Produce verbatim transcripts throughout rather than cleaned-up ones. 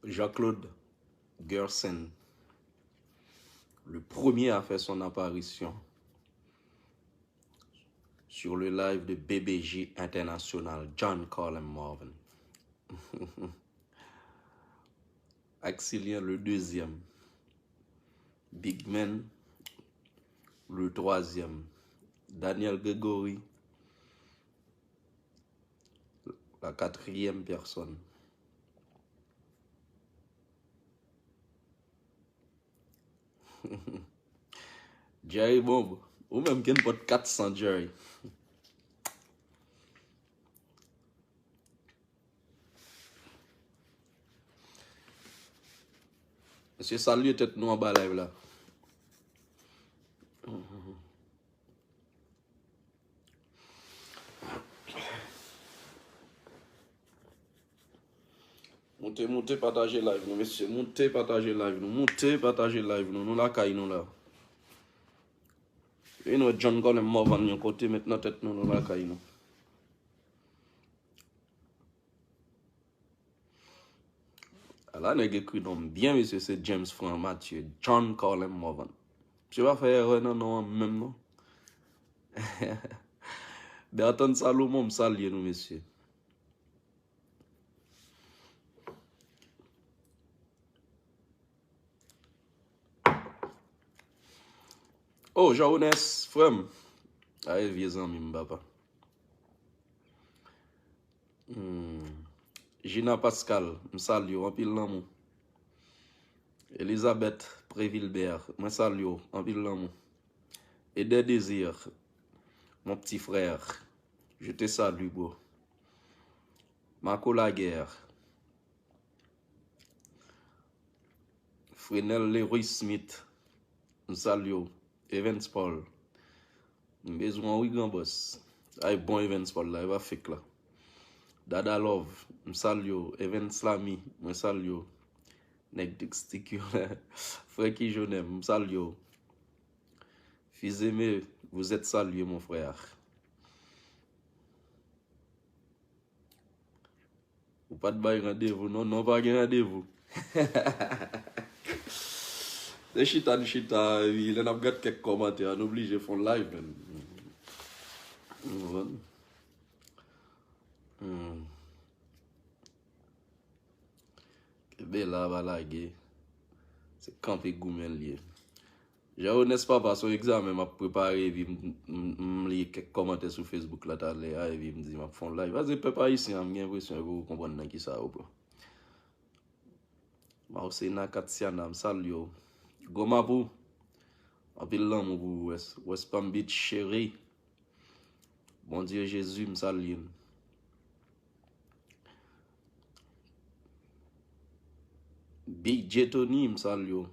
Jean-Claude Gerson, le premier à faire son apparition sur le live de B B J International, John Colin Morvan. Axilien, le deuxième. Big Man, le troisième. Daniel Gregory, la quatrième personne. Jerry Bomb, ou menm ki pot kat san Jerry. Mesye, salye tèt nou anba live la. Moute, moute, pataje live nou, mesye. Moute, pataje live nou. Moute, pataje live nou. Nou lakay nou la. E nou wè John Colin Morvan yon kote, met nan tèt nou, nou lakay nou. Ala nèg ekri non m byen, mesye, se James Franc Mathieu, John Colin Morvan. Misye pa fè erè nan non an menm non. Bertrand Salomon, m salye nou, mesye. Oh, Jean Honest, frè m. Ay, vye zanmi m, papa. Hmm. Gina Pascal, m salye w, anpil lanmou. Elizabeth Prévilbert, mwen salye w, anpil lanmou. Eder Désir, mon petit frère, je te salue, bro. Marco Laguerre, Frenel Leroy Smith, m salye w. Evans Paul, m bezwen w wi, gran bòs. Ay, bon, Evans Paul la, e pa fake la. Dada Love, m salye w. Evans Lamy, mwen salye w. Nèg Dixtik yo la. Francky Jonem, m salye w. Fils aimé, vous êtes salué, mon frère. Ou pa t bay randevou, non, non, pa gen randevou. Se chita n chita, epi lè n ap gad kèk kòmantè, n oblije fè yon live, menm. Ou konprann? Hmm. Kenbe la, pa lage. Se kanpe goumen l ye. Jean Honest, papa, se yon egzamen m ap prepare, epi m, m, m li kèk kòmantè sou Facebook la talè a, epi m di m ap fè yon live. Paske pèp ayisyen an, m gen enpresyon yo poko konprann nan kisa yo pran. Marcena Katiana, m salye w. Gwo Mapou, anpil lanmou pou ou, West, West Palm Beach, cheri. Bondye Jezi, m salye n. Big J Tony, m salye w.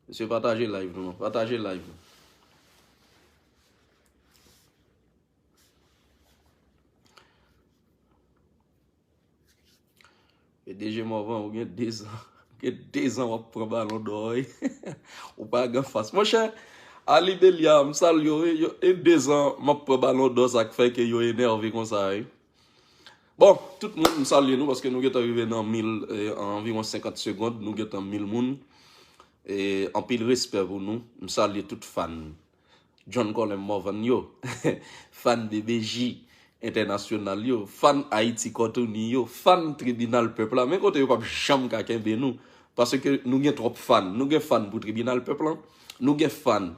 Mesye, pataje live nou, pataje live nou. P D G Morvan, ou gen dezan, ou gen dezan w ap pran balon dò, wi. Ou pa gen fas. Monchè, Ali Belia, m salye w, wi. Yo, e dezan m ap pran balon dò, sa k fè ke yo enève konsa, wi. Bon, tout moun, m salye nou paske nou gentan rive nan mil, eh, an anviwon senkant segonn, nou gentan mil moun. Eh, anpil respè pou nou. M salye tout fan John Colin Morvan yo, fan B B J entènasyonal yo, fan Ayiti Kòtouni yo, fan Tribinal Pèp la. Men kote yo p ap janm ka kenbe nou, paske nou gen twòp fan. Nou gen fan pou Tribinal Pèp la, nou gen fan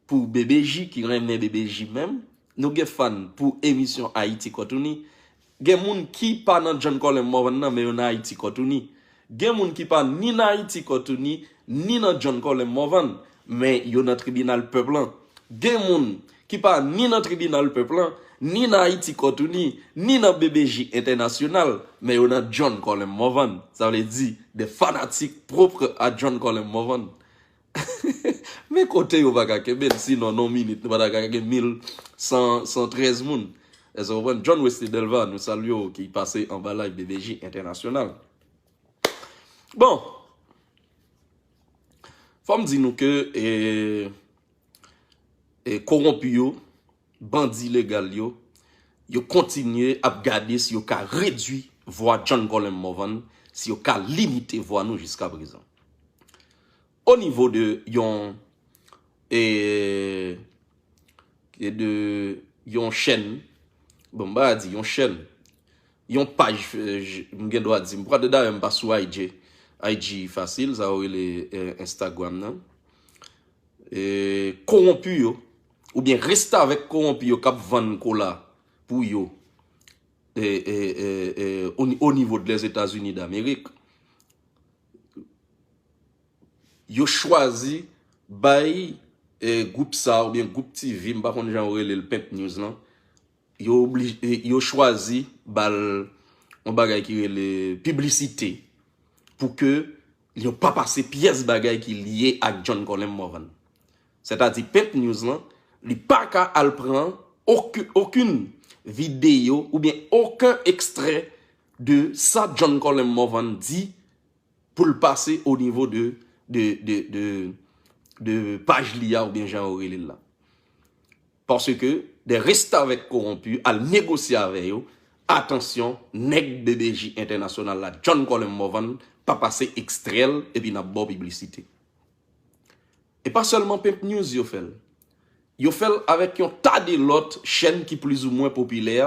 pou B B J ki renmen B B J menm, nou gen fan pou emisyon Ayiti Kòtouni. Gen moun ki pa nan John Colin Morvan nan, men yo nan Ayiti Kòtouni. Gen moun ki pa ni nan Ayiti Kòtouni, ni nan John Colin Morvan, men yo nan Tribinal Pèp lan. Gen moun ki pa ni nan Tribinal Pèp lan, ni nan Ayiti Kòtouni, ni nan B B J entènasyonal, men yo nan John Colin Morvan. Sa vle di, des fanatiques propres à John Colin Morvan. Men kote yo pa ka kenbe n, sinon nan yon minit, nou pa ta ka gen mil san, san trèz moun. Èske w konprann? John Wesley Delva, nou salye w, ki pase anba live B B J entènasyonal. Bon, fò m di nou ke, e, e, kowonpi yo, bandi legal yo, yo kontinye ap gade si yo ka redui vwa John Colem Morvan, si yo ka limite vwa nou jiska prezan. O nivo de yon, e, e de yon chèn, bon, m pa di yon chèn, yon paj, e, j- m gen dwa di, m pa dayè m pa sou I G, I G fasil, sa yo rele, e, Instagram nan. E, kowonpi yo, oubyen restavèk kowonpi yo k ap vann kola pou yo, e, e, e, e, o, o nivo de Lèzetazini Damerik, yo chwazi bay, e, gwoup sa oubyen gwoup T V, m pa konn jan yo rele l, Pimp News lan, yo, oblij- e, yo chwazi ba l yon bagay ki rele piblisite pou ke yo pa pase pyès bagay ki lye ak John Colem Morvan. Sètadi Pimp News lan, li pa ka al pran oki- okenn videyo oubyen okenn ekstrè de sa John Colem Morvan di pou l pase o nivo de, de, de, de, de paj li a oubyen jan yo rele l la. Paske de restavèk kowonpi al negosye avè yo, atansyon, nèg B B J entènasyonal la, John Colem Morvan, pa pase ekstrè l epi n ap ba w piblisite. E pa sèlman Pimp News yo fè l. Yo fè l avèk yon ta de lòt chèn ki plizoumwen popilè,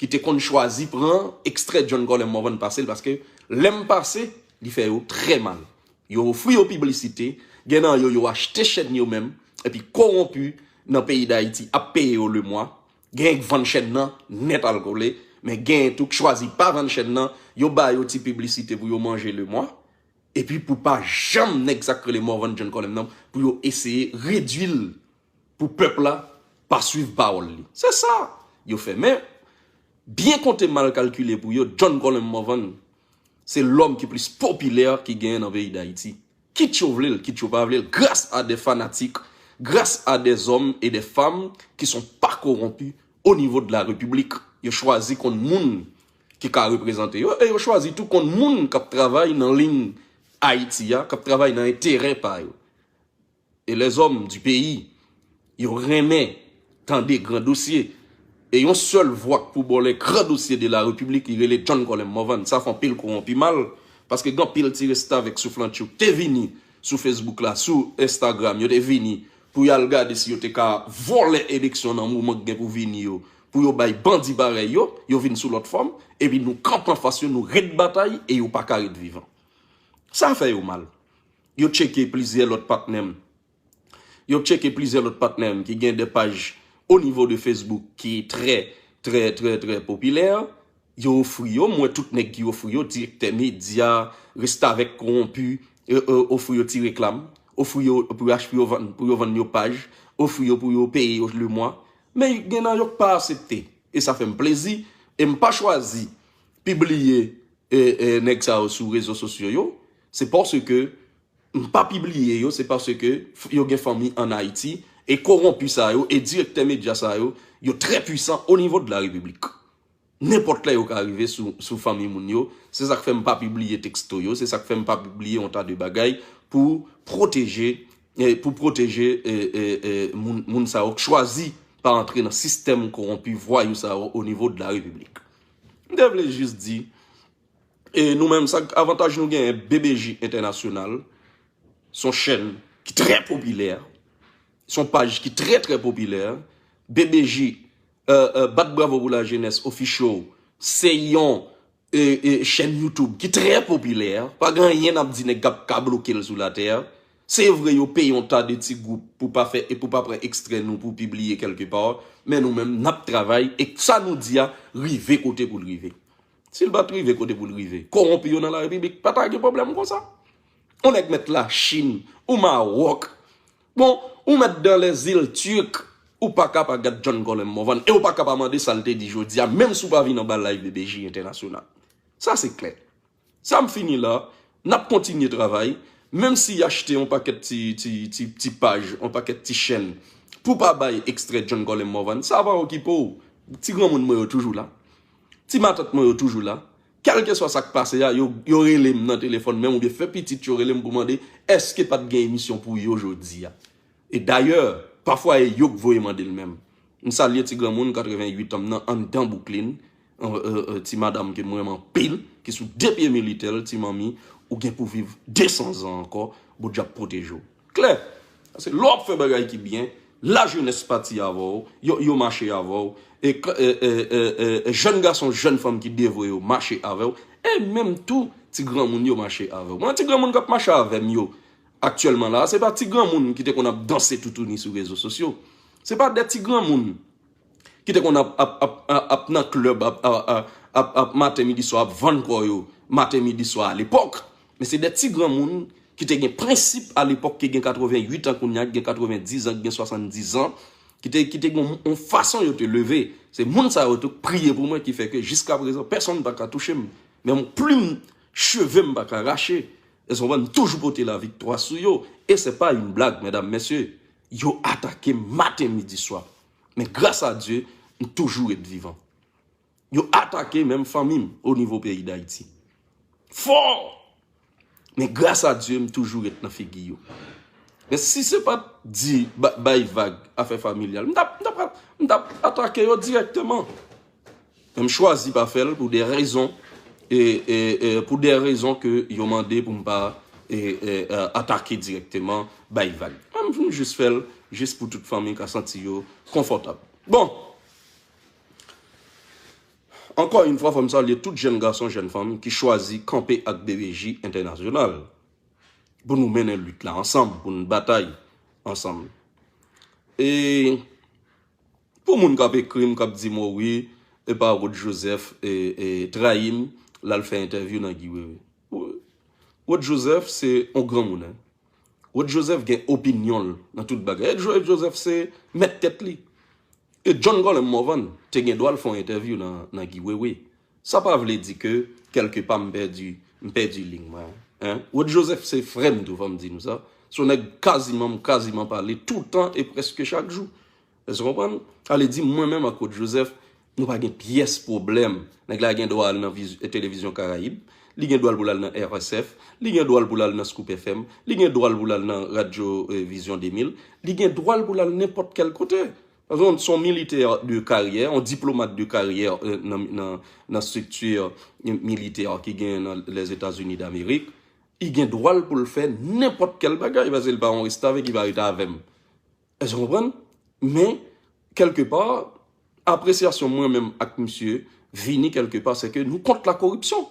ki te konn chwazi pran ekstrè John Colem Morvan pase l, paske lè m pase, li fè yo trè mal. Yo ofri yo piblisite, gen nan yo, yo achte chèn yo menm, epi kowonpi nan peyi Dayiti ap peye yo lemwa. Genyen k vann chèn nan nèt al kole, men genyen tou k chwazi pa vann chèn nan, yo ba yo ti piblisite pou yo manje lemwa. Epi pou pa janm nèg sa k rele Morvan John Colem nan, pou yo eseye redwi l, pou pèp la pa swiv pawòl li. Se sa yo fè. Men, byen konte mal kalkile pou yo, John Colem Morvan se lòm ki plis popilè ki genyen nan peyi Dayiti. Kit yo vle l, kit yo pa vle l, gras a de fanatik, gras a de zòm e de fanm ki son pa kowonpi o nivo de la repiblik. Yo chwazi konn moun ki ka reprezante yo, e yo chwazi tou konn moun k ap travay nan liy Ayiti a, k ap travay nan enterè pa yo. E lèzòm di peyi, yo renmen tande gran dosye. E yon sèl vwa k pou bòlè gran dosye de la repiblik, li rele John Colem Morvan. Sa fè anpil kowonpi mal, paske gen anpil ti restavèk souflantyou te vini sou Facebook la, sou Instagram, yo te vini pou y al gade si yo te ka vòlè eleksyon nan moman k gen pou vini yo, pou yo bay bandi parèy yo, yo vin sou lòt fòm, epi nou kanpe anfas yo, nou ret batay, e yo pa ka ret vivan. Sa fè yo mal. Yo tcheke plizyè lòt patnè m. Yo tcheke plizyè lòt patnè m ki gen de paj o nivo de Facebook ki trè, trè, trè, trè popilè. Yo ofri yo, m wè tout nèg ki ofri yo, direktè medya, restavèk kowonpi, e, e, ofri yo ti reklam, ofri yo pou yo achte, pou yo vann, pou yo vann yo paj, ofri yo pou yo peye yo lemwa. Men gen nan yo k pa aksepte. E sa fè m plezi. E m pa chwazi pibliye, e, e, nèg sa yo sou rezo sosyo yo. Se paske m pa pibliye yo, se paske f- yo gen fanmi ann Ayiti, e kowonpi sa yo, e direktè medya sa yo, yo trè pwisan o nivo de la repiblik. Nenpòt lè yo ka rive sou, sou fanmi moun yo. Se sa k fè m pa pibliye teksto yo, se sa k fè m pa pibliye yon ta de bagay pou pwoteje, e, pou pwoteje, e, e, e, moun, moun sa yo k chwazi pa antre nan sistèm kowonpi vwayou sa yo o nivo de la repiblik. M te vle jis di, e nou menm, sa k- avantaj nou genyen, B B J Entènasyonal, se yon chèn ki trè popilè, se yon paj ki trè, trè popilè. B B J, e, e, Bat Bravo pou Lajenès Official, se yon, e, e, chèn YouTube ki trè popilè. Pa gen anyen n ap di nèg k ap ka bloke l sou latè. Se vre, yo peye yon ta de ti gwoup pou pa fè, e pou pa pran ekstrè nou pou pibliye kèlkepa, men nou menm, n ap travay, e sa nou di a rive kote pou l rive. Si l pa t rive kote pou l rive, kowonpi yo nan la repiblik pa ta gen pwoblèm konsa. Yon nèg mèt Lachin, ou Mawòk, bon, ou mèt dans les îles turques, ou pa ka pa gad John Colem Morvan, e ou pa ka pa mande sa l te di jodi a, menm si w pa vin anba live B B J Entènasyonal. Sa se klè. Sa m fini la, n ap kontinye travay, menm si y achte yon pakèt ti, ti, ti, ti paj, yon pakèt ti chèn, pou pa bay ekstrè John Colem Morvan, sa pa okipe w. Ti granmoun mwen yo toujou la. Ti matant mwen yo toujou la. Kèlkeswa sa k pase a, yo, yo rele m nan telefòn menm oubyen fè pitit yo rele m pou mande èske pa t gen emisyon pou yo jodi a. E dayè, pafwa e yo k voye mande l menm. M salye ti granmoun katrevenn uit an m nan anndan Brooklyn, euh, euh, euh, ti madanm ke m renmen anpil, ki sou de pye militè l, ti manmi, ou gen pou viv de san zan ankò, Bondye ap pwoteje w. Klè. Paske lè w ap fè bagay ki byen, lajenès pati avè w, yo, yo mache avè w, e, e, e, e, e, e jèn gason, jèn fanm ki devwe yo mache avè w, e menm tou, ti granmoun yo mache avè w. Mwen, ti granmoun k ap mache avè m yo aktyèlman la, se pa ti granmoun ki te konn ap danse toutouni sou rezo sosyo. Se pa de ti granmoun ki te konn ap, ap, ap, ap, ap nan klèb, ap, ap, ap, ap, ap maten, midi, swa, ap vann kò yo maten, midi, swa alepòk. Men se de ti granmoun ki te gen prensip alepòk, ki gen katreven uit an kounye a, ki gen katreven diz an, ki gen swasann diz an, ki te, ki te gen yon, yon fason yo te leve. Se moun sa yo tou k priye pou mwen, ki fè ke jiska prezan, pèsonn pa ka touche m. Men yon plim cheve m pa ka rache. Èske w konprann? M toujou pote laviktwa sou yo. E se pa yon blag, medam, mesye. Yo atake m maten, midi, swa. Men gras a Dye, m toujou ret vivan. Yo atake menm fanmi m o nivo peyi Dayiti. Fò! Men gras a Dye, m toujou ret nan figi yo. Men si se pa t di ba- bay vag afè familyal, m t ap, m t ap, m t ap atake yo dirèkteman. Men m chwazi pa fè l pou de rezon, e, e, e, pou de rezon ke yo mande pou m pa, e, e, e, atake dirèkteman, bay vag. Mwen, m jis fè l jis pou tout fanmi ka santi yo konfòtab. Bon, ankò yon fwa, fò m salye tout jèn gason, jèn fanm ki chwazi kanpe ak B B J entènasyonal pou nou mennen lit la ansanm, pou nou batay ansanm. E pou moun k ap ekri m, k ap di m, "O wi, e pa Rod Joseph, e, e, trayi m, l al fè entèvyou nan Guy Wewe." Rod Joseph se yon granmoun, en. Rod Joseph gen opinyon l nan tout bagay. Rod Joseph se mèt tèt li. E John Colem Morvan te gen dwa l fè yon entèvyou nan, nan Guy Wewe. Sa pa vle di ke kèlkepa m pèdi, m pèdi liy mwen. En? Rod Joseph se frè m tou, fò m di nou sa. Se yon nèg kaziman, m kaziman pale toutan e prèske chak jou. Èske w konprann? Sa vle di, mwen menm ak Rod Joseph, nou pa gen pyès pwoblèm. Nèg la gen dwa al nan viz- televizyon Karayib, li gen dwa l pou l al nan R S F, li gen dwa l pou l al nan Scoop F M, li gen dwa l pou l al nan Radyo, eh, Vizyon de mil, li gen dwa l pou l al nenpòt kèl kote. Paske se yon militè de karyè, yon diplomat de karyè, eh, nan, nan, nan estrikti militè ki gen nan Lèzetazini Damerik. Li gen dwa l pou l fè nenpòt kèl bagay, paske li pa yon restavèk, li pa rete avè m. Èske w konprann? Men, kèlkepa, apresyasyon mwen menm ak misye vini kèlkepa, se ke nou kont la koripsyon.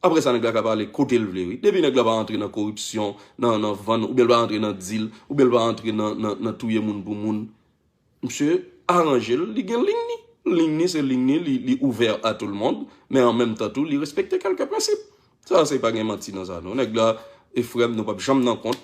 Apre sa, nèg la ka pale kote l vle, wi. Depi nèg la pa antre nan koripsyon, nan, nan vann, oubyen l pa antre nan dil, oubyen l pa antre nan, nan, nan touye moun pou moun, misye aranje l, li gen liy ni. Liy ni, se liy ni, li, li ouvè a tout le monde, men an menm tan tou, li respekte kèlke prensip. Sa, se pa gen manti nan sa, non. Nèg la, e frè m, nou p ap janm nan kont.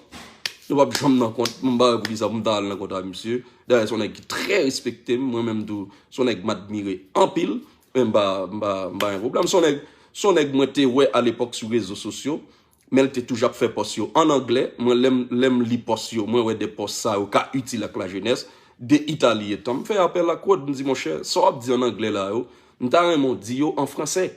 Nou p ap janm nan kont. Mwen pa wè poukisa pou m ta al nan kont a misye. Dayè, se yon nèg ki trè respekte m. Mwen menm tou, se yon nèg m admire anpil. Men m pa, m pa, m pa gen pwoblèm. Se yon nèg, se yon nèg mwen te wè alepòk sou rezo sosyo. Men l te toujou ap fè pòs yo an anglè. Mwen, lè m, lè m li pòs yo, mwen wè de pòs sa yo ka itil ak lajenès. De Itali etan, m fè apèl ak Rod, m di, "Monchè, sa w ap di an anglè la yo, m ta renmen w di yo an fransè."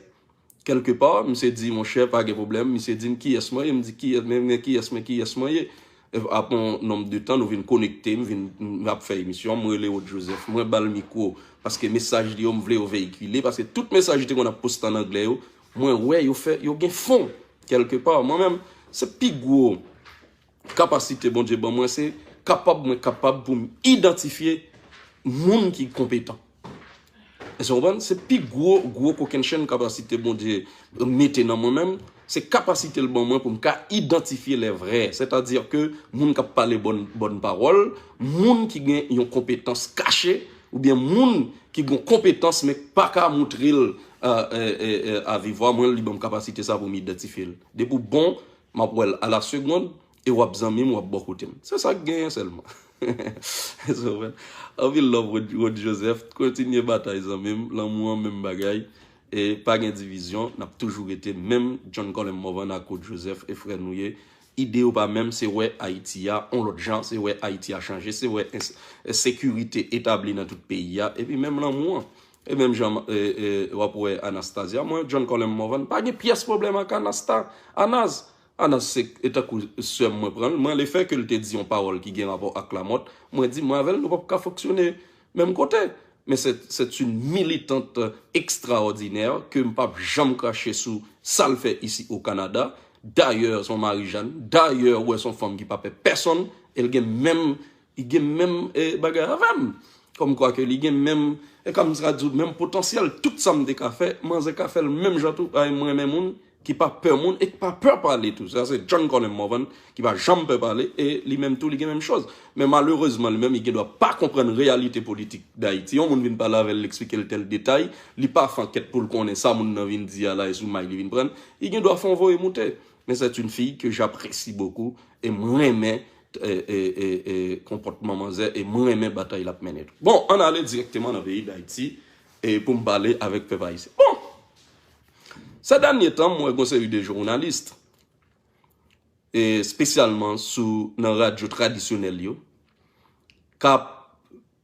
Kèlkepa, misye di, "Monchè, pa gen pwoblèm." Misye di m, "Kiyès mwen ye?" M di, "Kiyès, men, men kiyès, men kiyès mwen ye?" E, apre yon nonb de tan, nou vin konekte, m vin, m ap fè emisyon, m rele Rod Joseph, mwen ba l mikwo, paske mesaj li yo, m vle yo veyikile, paske tout mesaj li te konn ap poste an anglè yo, mwen wè yo fè, yo gen fon, kèlkepa. Mwen menm, se pi gwo kapasite Bondye ban mwen, se kapab, mwen kapab pou m idantifye moun ki konpetan. Èske w konprann? Se pi gwo, gwo kokennchenn kapasite Bondye mete nan mwen menm, se kapasite l ban mwen pou m ka idantifye lè vrè. Sètadi ke moun k ap pale bòn, bòn pawòl, moun ki gen yon konpetans kache, oubyen moun ki gen yon konpetans men k pa ka moutre l, euh, euh, euh, euh, a vivwa, mwen, li ban m kapasite sa pou m idantifye l. Depi w bon, m ap wè l a la segonn, e w ap zanmi m, w ap bò kote m. Se sa k genyen sèlman. Anpil love, Rod, Rod Joseph. Kontinye batay, zanmi m. Lanmou an, menm bagay. E pa gen divizyon, n ap toujou rete menm. John Colem Morvan ak Rod Joseph, e frè nou ye. Ide yo pa menm, se wè Ayiti a yon lòt jan, se wè Ayiti a chanje, se wè ens- ensekirite etabli nan tout peyi a, epi menm lanmou an. E menm jan, e, e, w ap wè Anastasia, mwen, John Colem Morvan, pa gen pyès pwoblèm ak Anasta, Anas. Anas se, e tankou sè m mwen pran l, mwen, lefètke l te di yon pawòl ki gen rapò ak Lamòt, mwen di, mwen avè l, nou p ap ka fonksyone menm kote. Men se, se yon militant ekstraòdinè ke m p ap janm krache sou sa l fè isi o Kanada. Dayè, se yon Marijàn. Dayè, ou wè se yon fanm ki pa pè pèsonn. E l gen menm, li gen menm eh, bagay avè m. Kòmkwa ke li gen menm, e kòm sa di w, menm potansyèl. Tout sa m te ka fè, manzè ka fè l menm jan tou. Ay, m renmen moun ki pa pè moun e ki pa pè pale tou. Sa se John Colin Morvan ki pa janm pè pale e li menm tou li gen menm choz. Men malerezman li menm li gen dwa pa konprann reyalite politik Dayiti. Yon moun vin pale avè l, l eksplike l tèl detay, li pa fè ankèt pou l konnen sa moun nan vin di a la e sou may li vin pran, li gen dwa fè yon voye moute. Men c'est une fille que j'apprécie beaucoup e m renmen e, e, e, e, konpòtman manzè e m renmen batay l ap mennen tou. Bon, ann ale dirèkteman nan peyi Dayiti e pou m pale avèk pèp ayisyen. Bon, Sè dènye tan, m wè gon seri de jounalis, e espesyalman sou nan radyo tradisyonèl yo, k ap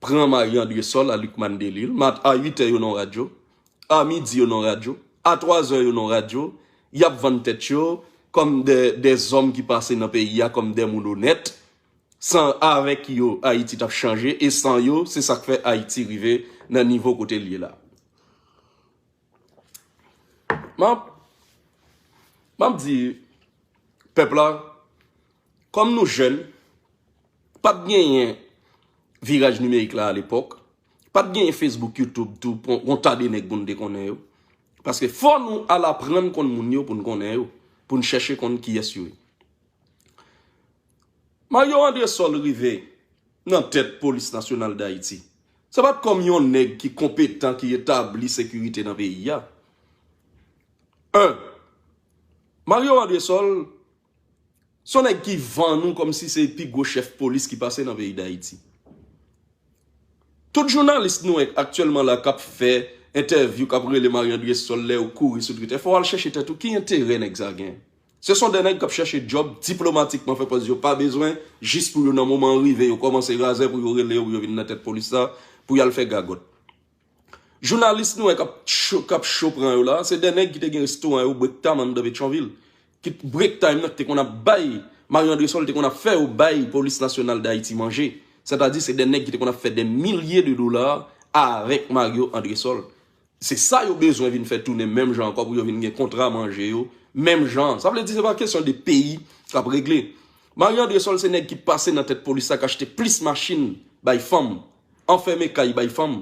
pran Marie Andrésol a Lucmane Delille, mat a uit è yo nan radyo, a midi yo nan radyo, a twazè yo nan radyo, y ap vann tèt yo kòm de, de zòm ki pase nan peyi a kòm de moun onèt, san avèk yo Ayiti t ap chanje, e san yo, se sa k fè Ayiti rive nan nivo kote l ye la. M ap, m ap di pèp la, kòm nou jèn, pa t genyen viraj nimerik la alepòk, pa t genyen Facebook, YouTube tou pou yon ta de nèg pou n te konnen yo. Paske fò nou al aprann konn moun yo pou n konnen yo, pou n chèche konn kiyès yo ye. Mario Andrésol rive nan tèt Polis Nasyonal Dayiti. Se pa t kòm yon nèg ki konpetan, ki etabli sekirite nan peyi a. En, Mario Andrésol se yon nèg ki vann nou kòmsi se pi gwo chèf polis ki pase nan peyi Dayiti. Tout jounalis nou wè aktyèlman la k ap fè entèvyou, k ap rele Mario Andrésol lè yo kouri sou Twitter, fò w al chèche tèt ou ki enterè nèg sa gen. Se son de nèg k ap chèche djòb diplomatikman fè pòz yo pa bezwen, jis pou yo nan moman an rive, yo kòmanse razè pou yo rele yo, pou yo vin nan tèt polis la, pou y al fè gagòt. Jounalis nou wè k ap cho, k ap cho pran yo la, se de nèg ki te gen restoran yo Break Time anndan Petyonvil. Ki Break Time nan ki te konn ap bay, Mario Andrésol te konn ap fè yo bay Polis Nasyonal Dayiti manje. Sètadi se de nèg ki te konn ap fè de milye de dola avèk Mario Andrésol. Se sa yo bezwen vin fè tounen menm jan ankò pou yo vin gen kontra manje yo, menm jan. Sa vle di se pa kesyon de peyi k ap regle. Mario Andrésol se nèg ki pase nan tèt polis la k achte plis machin bay fanm, anfème kay bay fanm.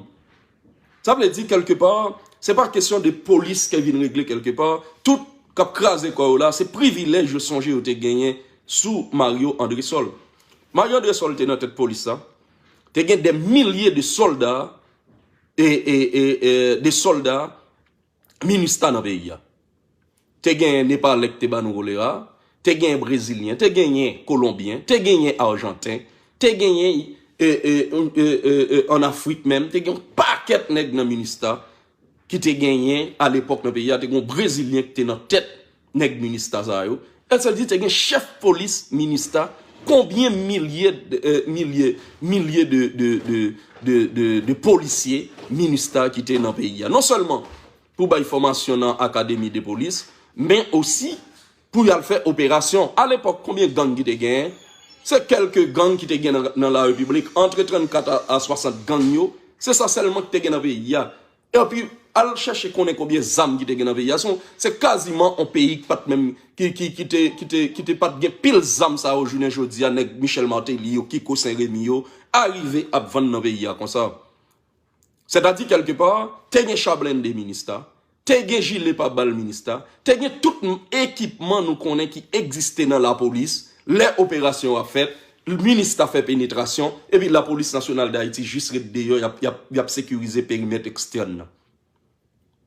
Sa vle di kèlkepa, se pa kesyon de polis k vin regle kèlkepa, tout k ap kraze kò yo la, se privilèj yo sonje yo te genyen sou Mario Andrésol. Mario Andrésol te nan tèt polis la, te gen de milye de sòlda e, e, e, e, de sòlda Minista nan peyi a. Te genyen Nepalè ki te ba nou kolera, te genyen Brezilyen, te genyen Kolonbyen, te genyen Ajanten, te genyen e, e, e, e, e, ann Afrik menm, te gen yon pakèt nèg nan Minista ki te genyen alepòk nan peyi a, te gen yon Brezilyen ki te nan tèt nèg Minista sa yo. Èl sa di te gen chèf polis Minista, konbyen milye, e, milye, milye de, de, de, de, de, de polisye Minista ki te nan peyi a. Non sèlman pou bay fòmasyon nan akademi de polis, men osi pou y al fè operasyon. Alepòk, konbyen gang ki te genyen? Se kèlke gang ki te gen nan, nan la repiblik, antre trannkat a, a swasant gang yo, se sa sèlman ki te gen nan peyi a. Epi, al chèche konnen konbyen zam ki te gen nan peyi a. Se, se kaziman yon peyi ki pa t menm, ki, ki, ki te, ki te, ki te pa t gen pil zam sa yo jounen jodi a, nèg Michel Martelly yo, Kiko Saint Remy yo, arive ap vann nan peyi a konsa. Sètadi, kèlkepa, te gen cha blende Minista, te gen jile pa bal Minista, te gen tout m-, ekipman nou konnen ki egziste nan lapolis, lè operasyon yo ap fèt, Minista fè penetrasyon, epi Lapolis Nasyonal Dayiti jis ret deyò, y ap, y ap, y ap sekirize perimèt ekstèn nan.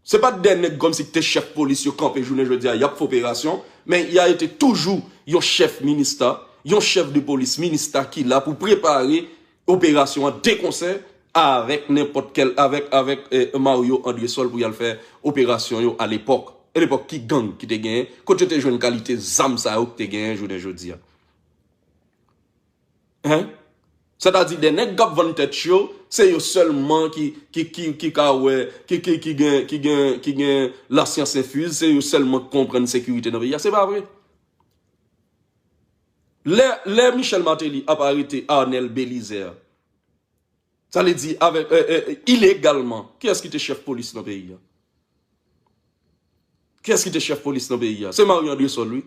Se pa t de nèg kòmsi ki te chèf polis yo kanpe jounen jodi a, y ap fè operasyon, men y a ete toujou yon chèf Minista, yon chèf de polis Minista ki la pou prepare operasyon an de konsè avèk nenpòt kèl, avèk, avèk, eh, Mario Andrésol pou y al fè operasyon yo alepòk. Alepòk ki gang ki te genyen, kote yo te jwenn kalite zam sa yo ki te genyen jounen jodi a? Hein? Sètadi de nèg k ap vann tèt yo, se yo sèlman ki, ki, ki, ki ka wè, ki, ki, ki gen, ki gen, ki gen lasyans enfiz, se yo sèlman k konprann sekirite nan peyi a. Se pa vre. Lè, lè Michel Martelly ap arete Arnel Belizaire, Sa vle di, avèk, e, e, ilegalman. Kiyès ki te chèf polis nan peyi a? Kiyès ki te chèf polis nan peyi a? Se Marie Andrésol, wi.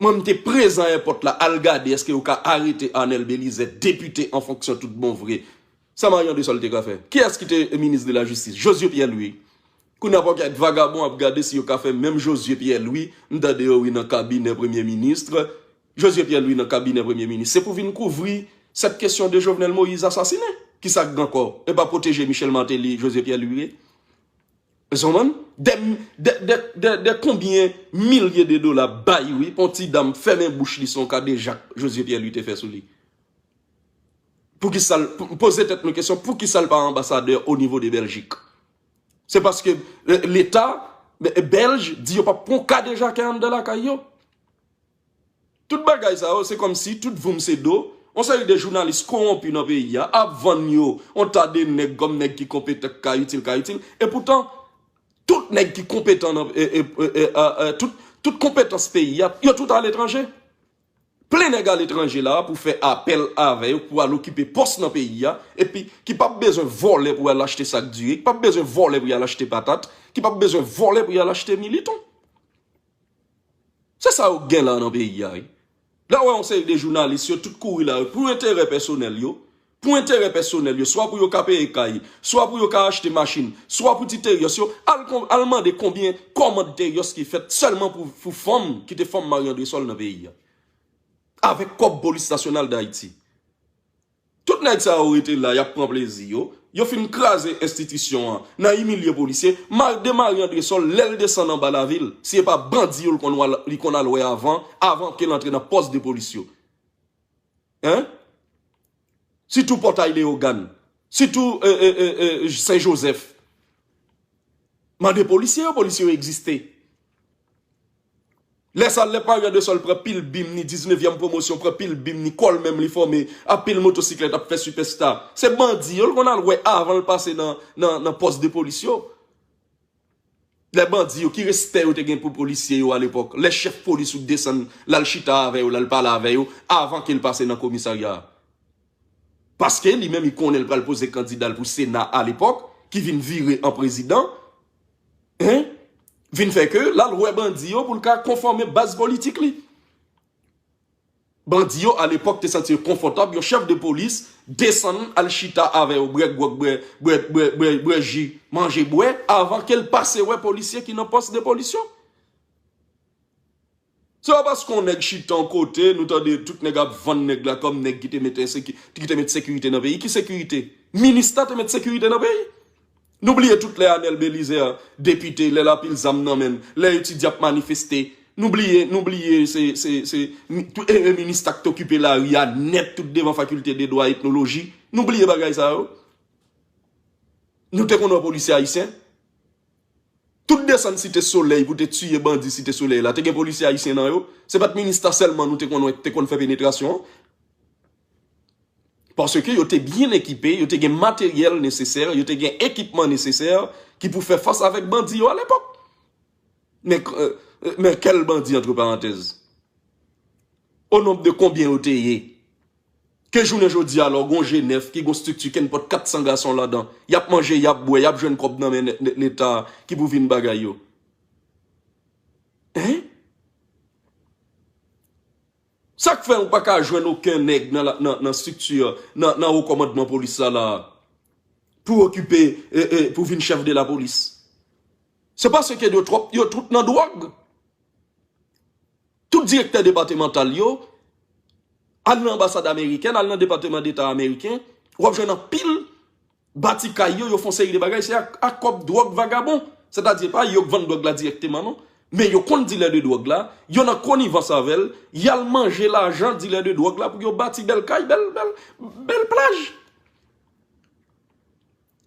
Mwen, m te prezan èpòt la, al gade èske yo ka arete Arnel Belizaire, depite an fonksyon tout bon vre. Sa Marie Andrésol te ka fè? Kiyès ki te minis de la jistis? Josué Pierre Louis. Kounye a, pakèt vagabon ap gade si yo ka fè menm Josué Pierre Louis, m tande yo, wi, nan kabinè premye minis. Josué Pierre Louis nan kabinè premye minis. Se pou vin kouvri cette question de Jovenel Moïse assassiné. Kisa k gen ankò? E pa pwoteje Michel Martelly, Josué Pierre Louis ye? Èske w konprann? De, de, de, de konbyen milye de dola bay, wi, pou yon ti dam fèmen bouch li, se yon kadejak Josué Pierre Louis te fè sou li. Poukisa l, pou, poze tèt nou kesyon, poukisa l pa anbasadè o nivo de Bèljik? Se paske, e, Leta, e, bèlj di yo p ap pran kadejakè anndan lakay yo. Tout bagay sa yo, se kòmsi tout voum se do, yon seri de jounalis kowonpi nan peyi a, ap vann yo yon ta de nèg kòm nèg ki konpetan, k ka itil, ka itil. E poutan, tout nèg ki konpetan nan, e, e, e, e, e, e, tout, tout konpetans peyi a, yo tout aletranje. Plen nèg aletranje la pou fè apèl avè yo, pou al okipe pòs nan peyi a, epi ki p ap bezwen vòlè pou al achte sak diri, ki p ap bezwen vòlè pou y al achte patat, ki p ap bezwen vòlè pou y al achte militon. Se sa yo gen la nan peyi a, wi. Lè w wè yon seri de jounalis, yo tout kouri la, wi, pou enterè pèsonèl yo, pou enterè pèsonèl yo, swa pou yo ka peye kay, swa pou yo ka achte machin, swa pou ti Terios yo, al, kon- al mande konbyen kòmand Terios ki fèt sèlman pou, pou fanm, ki te fanm Marie Andrésol nan peyi a. Avèk kòb Polis Nasyonal Dayiti. Tout nèg sa yo rete la, y ap pran plezi yo. Yo fin kraze enstitisyon an, nan imilye polisye. Mar- de Marie Andrésol, lè l desann anba lavil, si e pa bandi yo l konn wè, li konn al wè avan, avan ke l antre nan pòs de polis yo. Hein? Sitou Pòtay Leyogàn. Sitou, e, e, e, e, Sen Jozèf. Mande polisye yo, polisye yo egziste. Lè sa, lè Marie Andrésol pran pil bim ni, diznevyèm pwomosyon, pran pil bim ni, kò l menm li fòme, ap pil motosiklèt, ap fè sipèsta. Se bandi yo l konn al wè avan l pase nan, nan, nan pòs de polis yo. Lè bandi yo, ki respè yo te gen pou polisye yo alepòk? Lè chèf polis ou desann, l al chita avè yo, l al pale avè yo, avan ke l pase nan komisarya a. Paske li menm, li konnen l pral poze kandida l pou Sena alepòk, ki vin vire an prezidan, hein? Vin fè ke l al wè bandi yo pou l ka konfòme baz politik li. Bandi yo, alepòk, te santi yo konfòtab, yon chèf de polis desann al chita avè yo, bwè gwòg, bwè, bwè, bwè, bwè, bwè ji, manje, bwè, avan ke l pase wè polisye ki nan pòs de polis yo. Se pa paske yon nèg chita yon kote, nou tande tout nèg ap vann nèg la kòm nèg ki te met enseki- ki te met sekirite nan peyi. Ki sekirite? Minista te met sekirite nan peyi. Nou bliye tout lè Arnel Belizaire, depite, lè l a pil zam nan men l, lè etidyan ap manifeste. Nou bliye, nou bliye se, se, se, mi- tout, e, e, minista k te okipe lari a nèt, tout devan fakilte de dwa etnoloji. Nou bliye bagay sa yo. Nou te konn wè polisye ayisyen. Tout desann Site Solèy pou te tiye bandi Site Solèy la, te gen polisye ayisyen nan yo. Se pa t minista sèlman nou te konn wè, te konn fè penetrasyon an. Paske yo te byen ekipe, yo te gen materyèl nesesè, yo te gen ekipman nesesè ki pou fè fas avèk bandi yo alepòk. Men, e, e, men kèl bandi, antre parantèz. O nonb de konbyen yo te ye? Ke jounen jodi a, lè w gon G nèf ki gon estrikti ke nenpòt kat san gason ladan, y ap manje, y ap bwè, y ap jwenn kòb nan men ne- ne- Leta ki pou vin bagay yo. Hein? Sa k fè ou pa ka jwenn okenn nèg nan, la- nan, nan estrikti, nan, nan wo kòmandman polis la, la pou okipe, e, e, pou vin chèf de lapolis? Se paske yo twòp, yo tout nan dwòg. Tout direktè depatmantal yo, al nan anbasad amerikèn, al nan Depatman Deta ameriken, w ap jwenn anpil bati kay yo, yo fè yon seri de bagay, se ak, ak kòb dwòg vagabon. Sètadi, pa yo k vann dwòg la dirèkteman, non. Men yo konn dilè de dwòg la, yo nan konivans avè l, y al manje lajan dilè de dwòg la pou yo bati bèl kay, bèl, bèl, bèl plaj.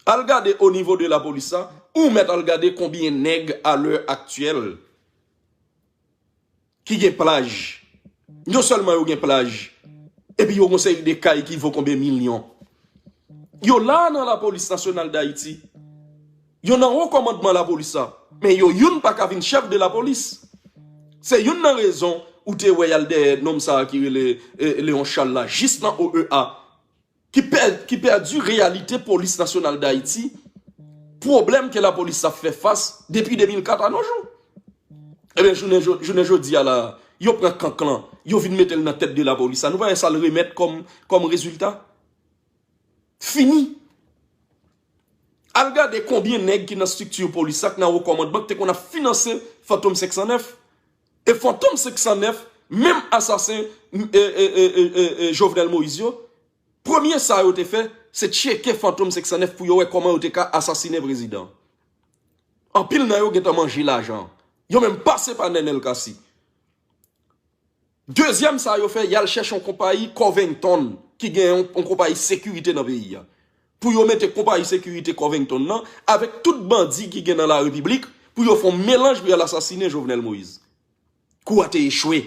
Al gade o nivo de lapolis la, ou mèt al gade konbyen nèg a lè aktyèl ki gen plaj. Non sèlman yo gen plaj, epi yo gon seri de kay ki vo konbyen milyon. Yo la nan Lapolis Nasyonal Dayiti. Yo nan wo kòmandman lapolis la. Men yo youn pa ka vin chèf de lapolis. Se youn nan rezon ou te wè y al dèyè nonm sa a ki rele, e, Léon Charles la, jis nan O E A. ki pè, ki pèdi reyalite Polis Nasyonal Dayiti, pwoblèm ke lapolis ap fè fas depi de mil kat a nos jours. Ebyen, jounen, jo- jounen jodi a la, yo pran Kank lan, yo vin mete l nan tèt de lapolis la. Nou pa wè sa l remèt kòm, kòm rezilta? Fini. Al gade konbyen nèg ki nan estrikti polis la, k nan wo kòmandman, ki te konn ap finanse Fantom senk san nèf. E Fantom senk san nèf, menm asasen e, e, e, e, e, e, Jovenel Moïse yo, premye sa yo te fè, se tcheke Fantom senk san nèf pou yo wè kòman yo te ka asasinen prezidan. Anpil nan yo gentan manje lajan. Yo menm pase pa Nenel Cassy. Dezyèm sa yo fè, y al chèche yon konpayi Covington ki gen yon, yon konpayi sekirite nan peyi a. Pou yo mete konpayi sekirite Covington nan avèk tout bandi ki gen nan larepiblik pou yo fè yon melanj pou y al asasinen Jovenel Moïse. Kou a te echwe.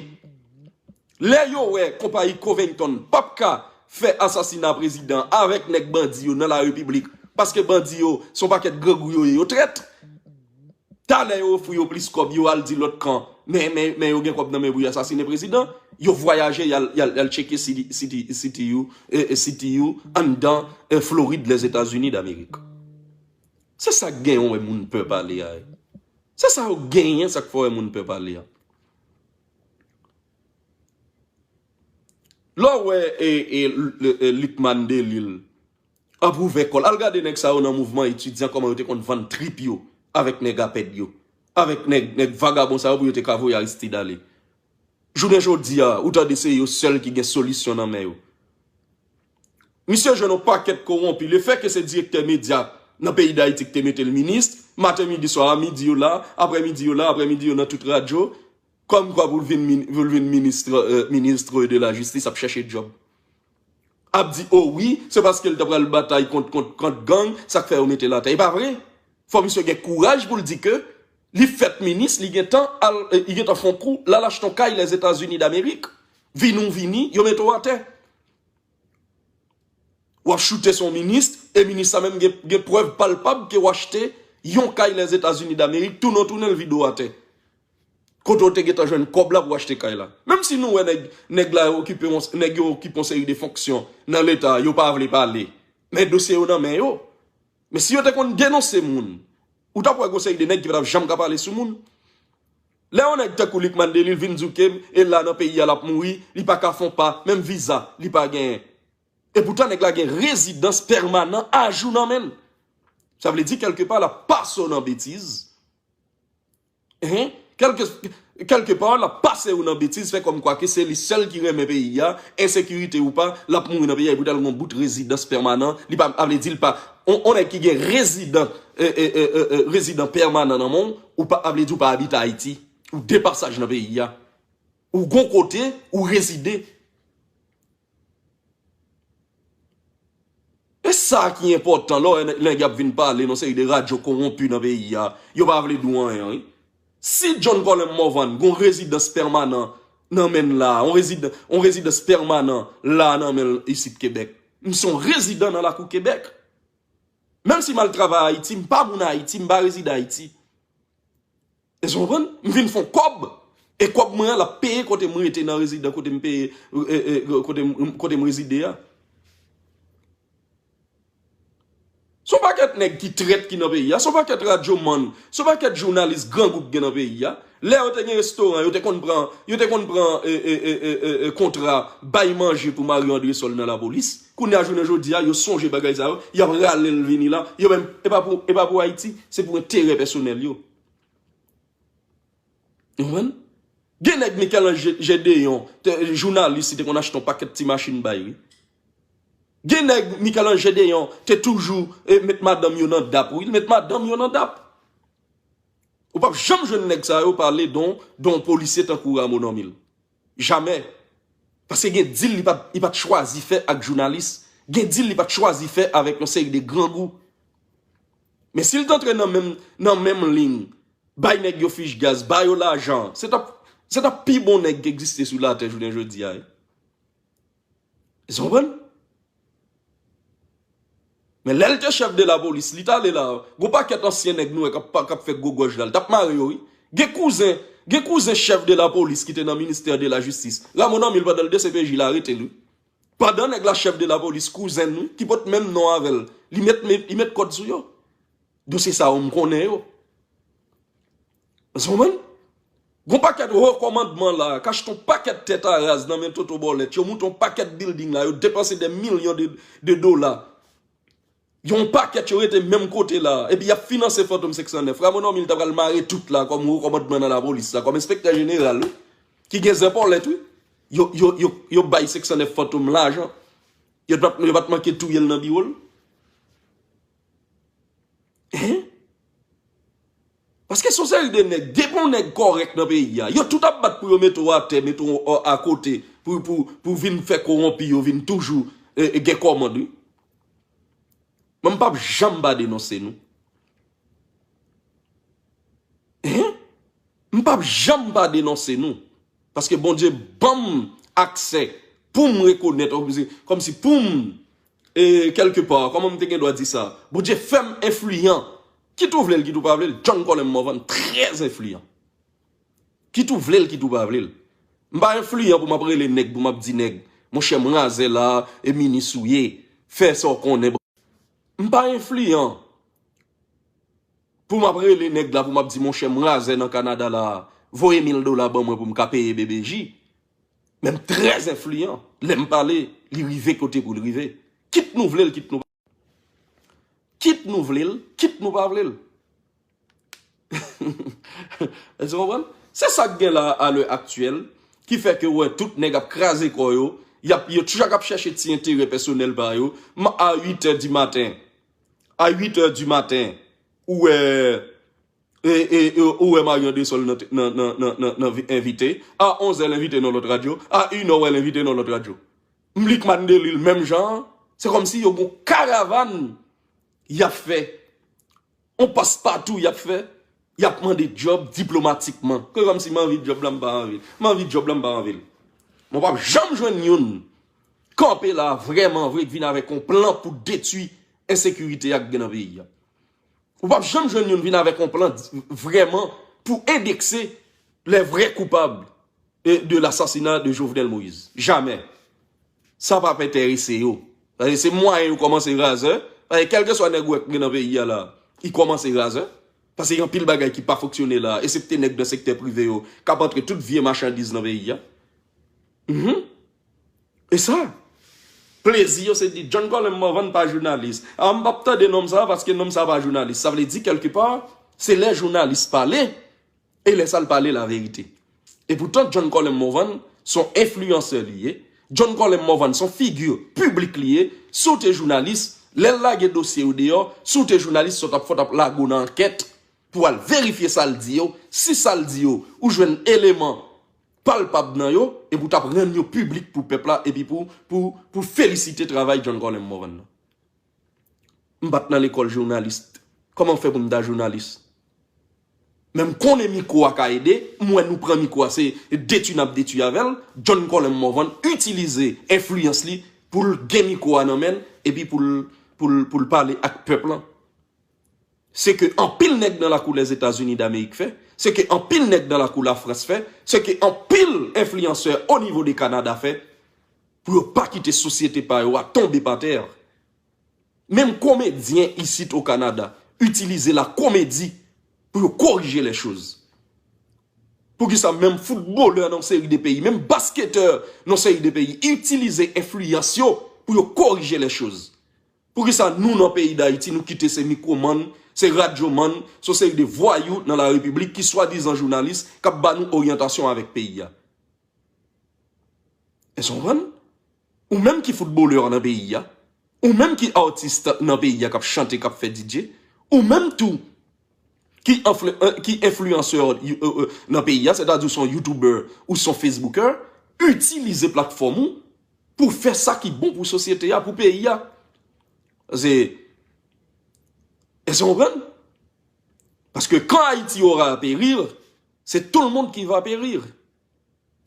Lè yo wè konpayi Covington p ap ka fè asasina prezidan avèk nèg bandi yo nan larepiblik, paske bandi yo se yon pakèt grangou yo ye, yo trèt. Talè yo ofri yo plis kòb, yo al di lòt kan, men, men, men yo gen kòb nan men pou yo asasinen prezidan. Yo vwayaje, y al, y al, y al tcheke C T U, e, e, C T U anndan, e, Florid, Lèzetazini Damerik. Se sa k genyen wè moun pè pale a. Se sa yo genyen, sa k fè wè moun pè pale a. Lè w wè e, e, e, Lucmane Delille ap ouvè kò l. Al gade nèg sa yo nan mouvman etidyan, kòman yo te konn vann trip yo avèk nèg apèd yo, avèk nèg, nèg vagabon sa yo pou yo te ka voye Aristide ale. Jounen jodi a, ou tande se yo sèl ki gen solisyon nan men yo. Misye jwenn yon pakèt kowonpi. Lefètke se direktè medya nan peyi Dayiti ki te mete l minis, maten, midi, swa, a midi yo la, aprèmidi yo la, aprèmidi yo nan tout radyo, kòmkwa pou l vin, min- pou l vin ministre, euh, ministre de la justice, ap chèche djòb. Ap di, o wi, se paske l ta pral batay kont, kont, kont gang, sa k fè yo mete l atè. E pa vre. Fò misye gen kouraj pou l di ke li fèt minis, li gentan al, eh, li gentan fè yon kou, l al achte yon kay Lèzetazini Damerik. Vini ou vini, yo mete w atè. W ap choute sou yon minis, e minis la menm gen, gen prèv palpab ke w achte yon kay Lèzetazini Damerik, tounen w tounen l vide w atè. Kote w te gentan jwenn kòb la pou w achte kay la. Menm si nou wè nèg, nèg la yo okipe yon, nèg yo okipe yon seri de fonksyon nan Leta, yo pa vle pale. Men dosye yo nan men yo. Men si yo te konn denonse moun, ou t ap wè gon seri de nèg ki pa t ap janm ka pale sou moun. Lè yon nèg tankou Lucmane Delille vin di w ke e la nan peyi a l ap mouri, li pa ka fè yon pa, menm viza, li pa genyen. E poutan nèg la gen rezidans pèmanan ajou nan men l. Sa vle di kèlkepa l ap pase w nan betiz. Hein? Kèlke, kèlkepa l ap pase w nan betiz, fè kòmkwa ke se li sèl ki renmen peyi a, ensekirite ou pa, l ap mouri nan peyi a, epi w t al gen yon bout rezidans pèmanan, li pa, a vle di l pa, on, on nèg ki gen rezidan, e, e, e, e, e, rezidan pèmanan nan men w, ou pa, a vle di w pa abite Ayiti, ou de pasaj nan peyi a, ou gon kote, ou rezide. E sa ki enpòtan, lè w wè nèg y ap vin pale nan seri de radyo kowonpi nan peyi a, yo pa vle di w anyen, wi. Si John Colem Morvan gon rezidans pèmanan nan men l la, yon rezid-, yon rezidans pèmanan la nan men l isit Kebèk, m se yon rezidan nan lakou Kebèk. Menm si m al travay Ayiti, m pa moun Ayiti, m pa rezide Ayiti. Èske w konprann? M vin fè yon kòb. E kòb mwen an, l ap peye kote m rete nan rezidan, kote m peye, e, e, kote m, kote m rezide a. Se yon pakèt nèg ki trèt ki nan peyi a. Se yon pakèt radyomann. Se yon pakèt jounalis grangou k gen nan peyi a. Lè yo te gen restoran, yo te konn pran, yo te konn pran, e, e, kontra bay manje pou Mario Andrésol nan lapolis. Kounye a, jounen jodi a, yo sonje bagay sa yo, y ap rale l vini la. Yo menm, e pa pou, e pa pou Ayiti, se pou enterè pèsonèl yo. Ou konprann? Gen nèg Michel-Ange Gédéon, te, jounalis, li te konn achte yon pakèt ti machin bay, wi. Gen nèg Michel-Ange Gédéon te toujou, e, met madanm yo nan dap, wi. Li met madanm yo nan dap. Ou p ap janm jwenn nèg sa yo pale de yon, de yon polisye tankou Rameau Normil. Jamè. Paske gen dil li pa t, li pa t chwazi fè ak jounalis. Gen dil li pa t chwazi fè avèk yon seri de grangou. Men si l t antre nan menm, nan menm liy, bay nèg yo fich gaz, ba yo lajan, se t ap, se t ap pi bon nèg ki egziste sou latè jounen jodi a, wi. Èske w konprann? Men lè l te chèf de lapolis, li t ale la, gon pakèt ansyen nèg nou wè k ap, k ap fè gwo gòj la, l t ap mare yo, wi. Gen kouzen, gen kouzen chèf de lapolis ki te nan ministè de la jistis. Rameau Normil, pandan l D C P J, l arete l, wi. Pandan nèg la chèf de lapolis, kouzen nou, ki pot menm non avè l, li met, li met kòd sou yo. Dosye sa yo, m konnen yo. Ou konprann? Gon pakèt wo kòmandman la, k achte yon pakèt tèt a raz nan men Toto Bòlèt, yo moute yon pakèt building la, yo depanse dè milyon de, de dola. Yon pakèt yo rete menm kote la, epi y ap finanse Fantom senk san nèf. Rameau Normil ta pral mare tout la kòm wo kòmandman nan lapolis la, kòm enspektè jeneral, wi. Ki gen zen pòlèt, wi. Yo, yo, yo, yo bay senk san nèf Fantom lajan. Yo pa t, yo pa t manke touye l nan biwo l. Hein? Paske se yon seri de nèg, depi yon nèg kòrèk nan peyi a, yo tout ap bat pou yo mete w atè, mete w akote, pou, pou, pou vin fè kowonpi yo vin toujou e, e gen kòmand, wi. Mwen, m p ap janm pa denonse nou. Hein? M p ap janm pa denonse nou. Paske Bondye ban m aksè pou m rekonèt, kòmsi, kòmsi pou m, e, kèlke pa, kòman m te gen dwa di sa? Bondye fè m enfliyan. Kit ou vle l, kit ou pa vle l, John Colem Morvan trè enfliyan. Kit ou vle l, kit ou pa vle l. M pa enfliyan pou m ap rele nèg, pou m ap di nèg, monchè, m razè la, e minis ou ye, fè sa w konnen. M pa enfliyan pou m ap rele nèg la, pou m ap di, monchè, m razè nan Kanada la, voye mil dola ban mwen pou m ka peye B B J. Men m trè enfliyan. Lè m pale, li rive kote pou l rive. Kit nou vle l, kit nou pa, kit nou vle l, kit nou pa vle l. Èske w konprann? Se sa k gen la a lè aktyèl, ki fè ke w wè tout nèg ap kraze kò yo, y ap, yo chak ap chèche ti enterè pèsonèl pa yo. M, a uit è di maten, a uit è di maten, ou wè, e, e, e, ou wè Marion Dessol nan, nan, nan, nan, nan, nan vi-, envite. A onz è, l envite nan lòt radyo. A inè, w wè l envite nan lòt radyo. M, Lucmane Delille, menm jan an. Se kòmsi yo gon karavàn y ap fè. On paspatou y ap fè, y ap mande djòb diplomatikman. Ke kòmsi m anvi djòb la, m pa anvi l. M anvi djòb la, m pa anvi l. Mwen p ap janm jwenn youn kanpe la vrèman vre k vin avèk yon plan pou detwi ensekirite a k gen nan peyi a. Ou p ap janm jwenn youn vin avèk yon plan di-, vrèman pou endekse les vrais coupables e, de l'assassinat de Jovenel Moïse. Jamè. Sa p ap enterese yo. Paske se mwayen yo kòmanse razè. Paske kèlkeswa nèg ou wè k gen nan peyi a la, li kòmanse razè. Paske gen anpil bagay ki pa fonksyone la, esepte nèg nan sektè prive yo, k ap antre tout vye machandiz nan peyi a. Mhm. E sa. Plezi yo se di, John Colem Morvan pa jounalis. A, m p ap tande nonm sa a paske nonm sa a pa jounalis. Sa vle di, kèlkepa, se lè jounalis pale, e lè sa l pale laverite. Epoutan, John Colem Morvan se yon enfliyansè li ye. John Colem Morvan se yon figi piblik li ye. Si w te jounalis, lè l lage dosye yo deyò, si w te jounalis, sa w t ap fè, w t ap lage w nan ankèt pou w al verifye sa l di yo. Si sa l di yo, ou jwenn eleman palpab nan yo, epi w t ap rann yo piblik pou pèp la, epi pou, pou, pou felisite travay John Colem Morvan nan. M pa t nan lekòl jounalis. Kòman fè pou m ta jounalis? Men m konnen mikwo a ka ede. M wè nou pran mikwo a, se detwi n ap detwi avè l. John Colem Morvan itilize enfliyans li pou l gen mikwo a nan men l, epi pou l, pou l, pou l pale ak pèp lan. Se ke anpil nèg nan lakou Lèzetazini Damerik fè, se ke anpil nèg nan lakou Lafrans fè, se ke anpil enfliyansè o nivo de Kanada fè, pou yo pa kite sosyete pa yo a tonbe pa tè. Menm komedyen isit o Kanada itilize lakomedi pou yo korije lè choz. Poukisa menm foutbolè nan yon seri de peyi, menm basketè nan yon seri de peyi, itilize enfliyans yo pou yo korije lè choz? Poukisa nou nan peyi Dayiti, nou kite se mikwomann, se radyomann, se yon seri de vwayou nan larepiblik ki swadizan jounalis k ap ba nou oryantasyon avèk peyi a? Èske w konprann? Ou menm ki foutbolè nan peyi a, ou menm ki atis nan peyi a k ap chante, k ap fè D J, ou menm tou ki enfli-, eh, ki enfliyansè, eh, eh, nan peyi a, sètadi w se yon youtubè, ou se yon facebooker, itilize platfòm ou pou fè sa ki bon pou sosyete a, pou peyi a. Se, èske w konprann? Parce que quand Haïti aura à périr, c'est tout le monde qui va périr.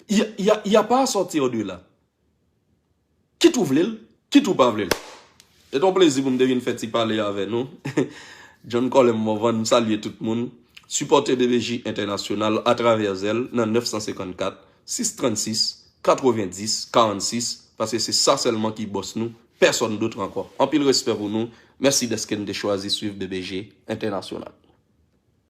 Il y a, il y a, il y a pas à sortir de là. Kit ou vle l, kit ou pa vle l. Se t on plezi pou m te vin fè ti pale avè nou. John Colem Morvan, m salye tout moun. Sipòte B B J Entènasyonal atravè zèl nan nèf san senkannkat, sis trannsis, katrevenndis, karannsis. Paske se sa sèlman ki bòs nou, pèsonn dòt ankò. Anpil respè pou nou. Mèsi dèske n te chwazi swiv B B G Entènasyonal.